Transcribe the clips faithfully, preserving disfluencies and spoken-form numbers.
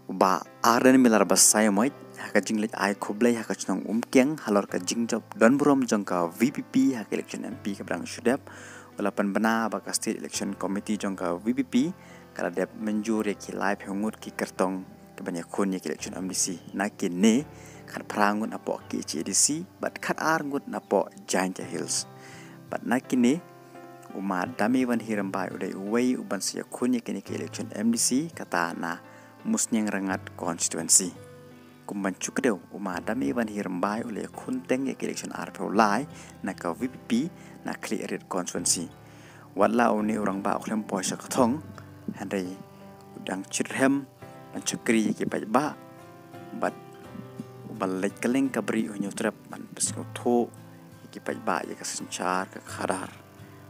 Bah Ardent Miller Basaiawmoit ha ka jingleit ai khublei ha ka chnong Umkiang halor ka jingjop don burom jong ka VPP ha ka election MP kaba dang shu dep, u la pynbna ba ka State Election Committee jong ka VPP ka la dep mynjur ïa ki laiphew ngut ki kyrtong kiban ïakhun ïa ka election MDC. Na kine, khatphra ngut napoh KHADC bad khatar ngut napoh Jaintia Hills. Bad na kine, u Ma Damiwanhi Rymbai u dei uwei uban sa ïakhun ïa kine ki election MDC, kata na Musniang Rangad constituency. Kumban shu kdew, u Ma Damiwanhi Rymbai u la ïakhun teng ïa ka election arphew lai na ka VPP na Khliehriat constituency. Wat la une u rangbah u khlem poi sha ka thong, hynrei u dang shitrhem ban shakri ïa ki paidbah bad uba leit kylleng ka Bri u Hynñiewtrep ban pynsngewthuh ïa ki paidbah ïa ka synshar ka khadar.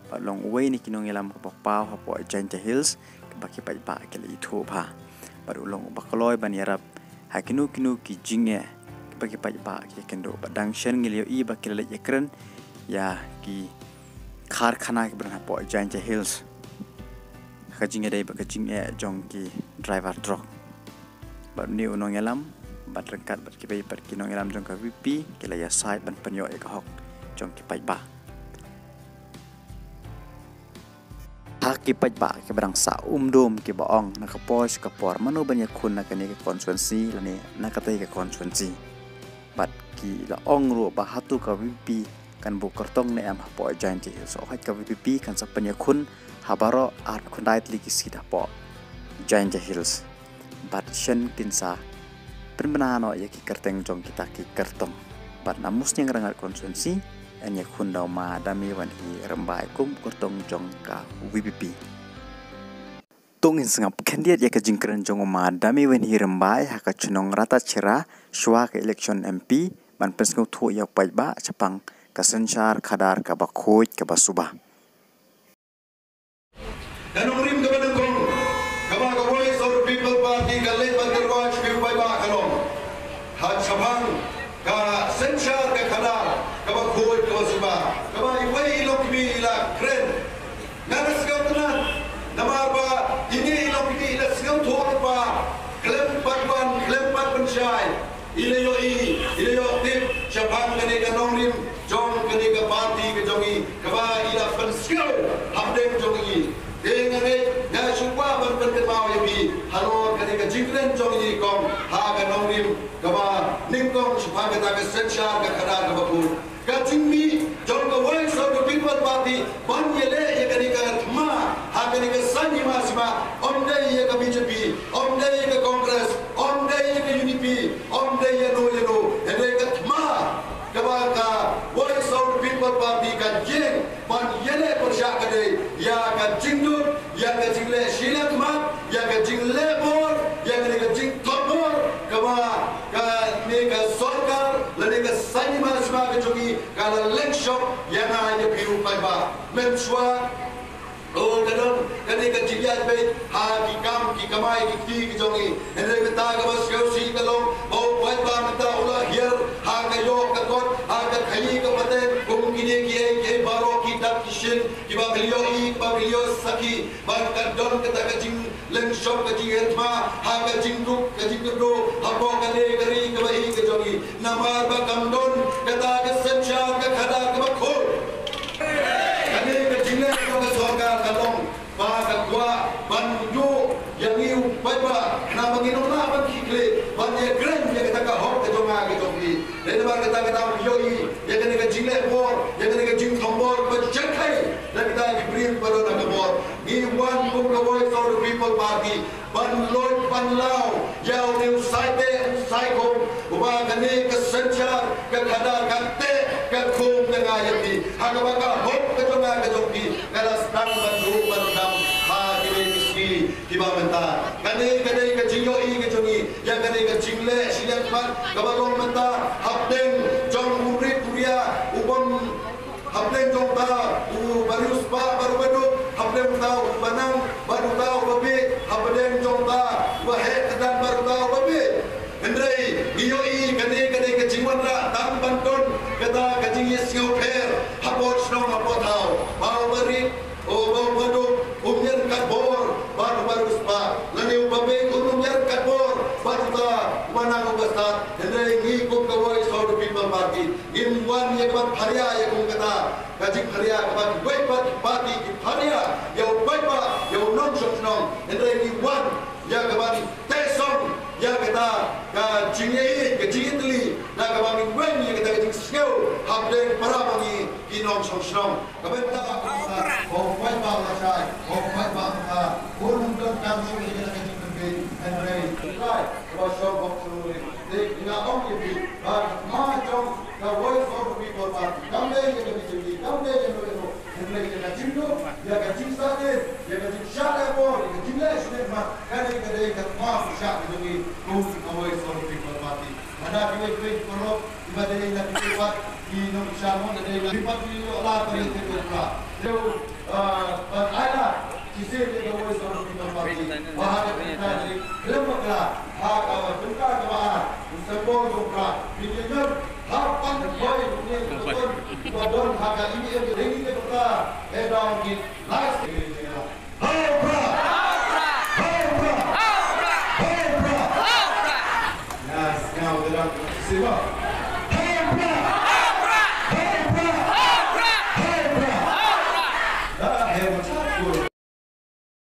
Bad u long uwei na ki nongïalam kiba paw hapoh Jaintia Hills kiba ki paidbah ki la ithuh bha. Bad u long uba kloi ban ïarap ha kino kino ki jingeh kiba ki paidbah ki ïakynduh. Bad dang shen ngi la ïohi ba ki la leit ïakren ïa ki karkhana kiba don hapoh Jaintia Hills ha ka jingïadei bad ka jingeh jong ki driver truck. Bad une u nongïalam bad ryngkat bad kiwei pat ki nongïalam jong ka VPP ki la ïasaid ban pynïoh ïa ka hok jong ki paidbah. Ha ki paidbah kiba dang sah umdum kiba ong na ka por sha ka por mano ban ïakhun na kane ka constituency lane na katei ka constituency. Bad ki la ong ruh ba hato ka VPP kan buh kyrtong ne em hapoh Jaintia Hills. Hooid, ka VPP kan sa pynïakhun ha baroh arphew khyndai tylli ki seat hapoh Jaintia Hills. Bad shen kin sa pynbna noh ïa ki kyrteng jong kita ki kyrtong. Bad na Musniang Rangad constituency yn ïakhun da u Ma Damiwanhi Rymbai kum kyrtong jong ka VPP. To ngin sngap khyndiat ïa ka jingkren jong u Ma Damiwanhi Rymbai ha ka chnong Ratacherra shuwa ka election MP ban pynsngewthuh ïa u paidbah shaphang ka synshar khadar kaba khuid kaba suba. Ka nongrim kaba nyngkong kaba ka Voice of the People Party ka leit ban tyrwa sha u paidbah ka long ha shaphang ka synshar ka khadar kaba khuid kaba suba, kaba iwei i longkmie i la kren. Nga la sngewtynnat namar ba ine i longkmie i la sngewthuh ba khlem pat wan khlem pat pynshai. I la ïohi, i la ïoh tip shaphang kane ka nongrim jong kane ka party ka jong i kaba i la pynskhem hapdeng jong i. Te nga ngeit nga shu kwah ban pynkynmaw ïa phi halor kane ka jingkren jong i kong ha ka nongrim kaba nyngkong shaphang kata ka synshar ka khadar kaba khuid. Ka jingmih jong ka Voice of the People Party ban ïaleh ïa kane ka thma ha kane ka saiñ hima sima, ym dei ïa ka BJP, ym dei ïa ka Congress, ym dei ïa ka UDP, ym dei ïa no ïa no. Hynrei ka thma kaba ka Voice of the People Party ka ïeng ban ïaleh pyrshah ka dei ïa ka jingduk, ïa ka jingleh shiliang khmat, ïa ka jingleh bor, ïa kane ka jingthombor kaba kane ka sorkar lane ka saiñ hima sima ka jong i ka la leh shop ïa nga ïa phi u paidbah. Mynshuwa, oh, ka don kane ka jingïaid beit ha ki kam ki kamai ki kti ki jong i. Hynrei mynta kaba sngewsih ka long ba u paidbah mynta u la hiar ha ka ïoh ka kot, ha ka khaii ka pateng kum kine kiei kiei baroh ki dak ki shin kiba phi la ïohi kiba phi la ïoh sakhi. Ba ka don kata ka jingleh shop ka jinghiar thma ha ka jingduk ka jingkyrduh hapoh kane ka ri kaba ïeit ka jong i. Namar ba kam don kata ka synshar ka khadar kaba khuid. Kane ka jingleh jong ka sorkar ka long ba ka kwah ban ïoh ïa ngi u paidbah, namar ba ngin ym lah ban khih khlieh ban ïakren ïa kata ka hok ka jong nga ka jong phi. Dei namar kata ka daw ïohi ïa kane ka jingleh bor, ïa kane ka jingthombor ba jyrkhei na kita ki briew ba don ha ka bor. Ngi wan kum ka Voice of the People Party ban luid ban law ïa une u saiteh u saikhum uba kane ka synshar ka khadar ka teh ka khum ka nga ïa phi. Ha kaba ka hok ka jong nga ka jong phi ka la sdang ban ruh ban dam ha kine ki sngi kiba mynta. Kane ka dei ka jingïohi ka jong ngi ïa kane ka jingleh shiliang khmat kaba long mynta hapdeng jong u rit u ria u bym, hapdeng jong uta u bariewspah bad u baduk, hapdeng uta u banang bad uta u babieit, hapdeng jong uta u baheh kyrdan bad uta u babieit. Hynrei ngi ïohi kane ka dei ka jingwanrah tang ban don kata ka jingïasngewpher hapoh shnong hapoh thaw. Ba u barit, o, ba u baduk um ïaryngkat bor bad u bariewspah, lane u babieit um ïaryngkat bor bad Kumba na kumba stad, hynrei ngi kum ka Voice of the People Party, ngim wan ïa ka ban pharia ïa kum kata ka jingpharia kaba kiwei pat ki party ki pharia ïa u paidbah, ïa u nongshong shnong, hynrei ngi wan ïa ka ban teh song ïa kata ka jingïeit, ka jingïeit tylli, na kaba ngin weng ïa kata ka jingsngew hapdeng para ma ngi ki nongshong shnong. Ka bynta ka bynta, hok paidbah lashai, hok paidbah lashai. Bun don kam shu ïa kata ka jingpynbeit, hynrei, hynrei kaba shong hok shu ri. Te nga ong ïa phi, ba ma jong ka Voice of the People Party, kam dei ïa ka B J P, kam dei ïa no ïa no, hynrei ïa ka jingduh, ïa ka jingsahdien, ïa ka jingshah leh bor, ïa ka jingleh sngewbha, kane ka dei ka thma pyrshah ka jong ngi kum ka Voice of the People Party. Lada kiwei kiwei ki paralok kiba dei na kiwei pat ki nongkyrshan, mo, da dei na kiwei pat ki ïoh lad ban ïa ka jingpyrshah. Te, ah, ban ai lad shisien ïa ka Voice of the People Party ba ha ka bynta jong ngi khlem bakla, ha ka bynta kaba ar, u symbol jong u Prah, ngin ïa ñion ha pan khoi, ngin ïa ñion ba don ha ka E V M, dei ngi ka bynta, eh, dei ngi lai. Hau Prah! Hau Prah! Hau Prah! Hau Prah! Yes, now the doctor. Siba.